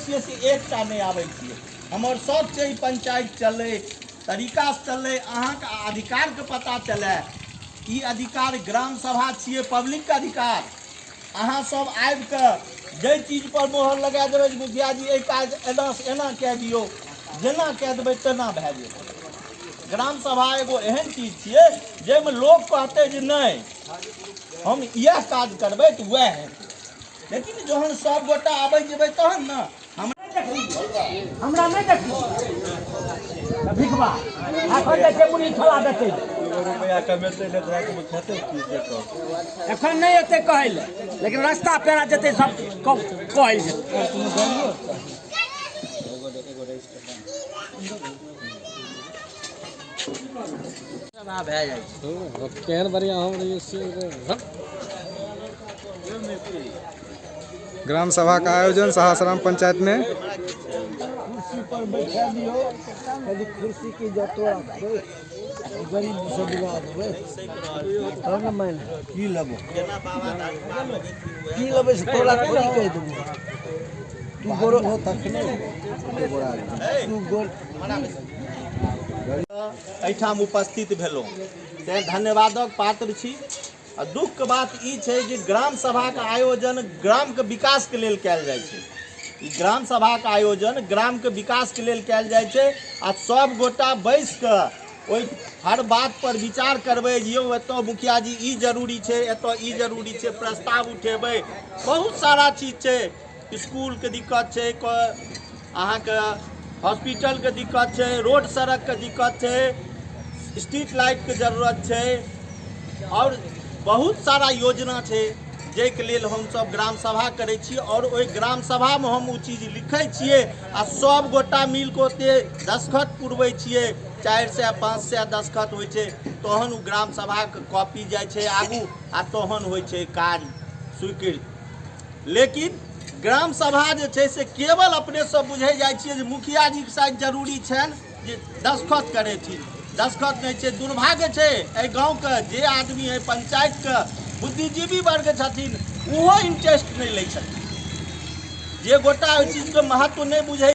छियै से एकटा नहि आबै छियै। हमर शौक छै ई पंचायत चलै, तरीकासँ चलै, अहाँके अधिकारके पता चलै। ई अधिकार ग्राम सभा छियै, पब्लिकके अधिकार। अहाँ सब आबि कऽ जाहि चीजपर मोहर लगा देबै जे मुखिया जी एहि काज एना से एना कए दियौ, जेना कए देबै तेना भए जेतै। ग्राम सभा एगो एहन चीज छियै जाहिमे लोक कहतै जे नहि हम इएह काज करबै तऽ वएह हेतै। लेकिन जहन सब गोटा आबै जेबै तहन ने। हमरा नहि देखी भिखबा एखन जाइ छै मुरही छोला बेचै लए। रुपया कमेतै नहि तऽ रातिमे खेतै की से कहू। एखन नहि एतै कहै लए, लेकिन रास्ता पेड़ा जेतै सब कहै जेतै। सभा भए जाइ छै। केहन बढ़िआँ हम रहियै से। ग्राम सभा का आयोजन सहसराम पंचायत में। कुर्सी पर बैठा दियो, यदि कुर्सी की जतो राखबै गरीब से दिला देबै तब ने। मानि की लेबो, की लेबै से तोरा थोड़ी कहि देबो। तू गोरो हो तखने तू गोर। एहिठाम उपस्थित भेलहुँ तैँ धन्यवादक पात्र छी। आ दुखके बात ई छै जे ग्राम सभाके आयोजन ग्रामके विकासके लेल कयल जाइ छै। ई ग्राम सभाके आयोजन ग्रामके विकासके लेल कयल जाइ छै आ सब गोटा बैस कऽ ओहि हर बात पर विचार करबै जे यौ एतऽ मुखिया जी ई जरूरी छै, एतऽ ई जरूरी छै, प्रस्ताव उठेबै। बहुत सारा चीज छै, इसकुलके दिक्कत छै, अहाँके हॉस्पिटलके दिक्कत छै, रोड सड़कके दिक्कत छै, स्ट्रीट लाइटके जरूरत छै आओर बहुत सारा योजना छै जाहिके लेल हमसब ग्राम सभा करै छी आओर ओहि ग्राम सभामे हम ओ चीज लिखै छियै आ सब गोटा मिलके ओते दस्तखत पुरबै छियै। 400 500 दस्तखत होइ छै तहन ओ ग्राम सभाके कॉपी जाइ छै आगू आ तहन होइ छै काज स्वीकृत। लेकिन ग्राम सभा जे छै से केवल अपने सब बुझै जाइ छियै जे मुखिया जीके शायद जरूरी छनि जे दस्तखत करेथिन, दस्तखत नहि छै। दुर्भाग्य छै एहि गाँवके जे आदमी एहि पंचायतके बुद्धिजीवी वर्ग छथिन ओहो इंटरेस्ट नहि लै छथिन। जे गोटा ओहि चीजके महत्व नहि बुझै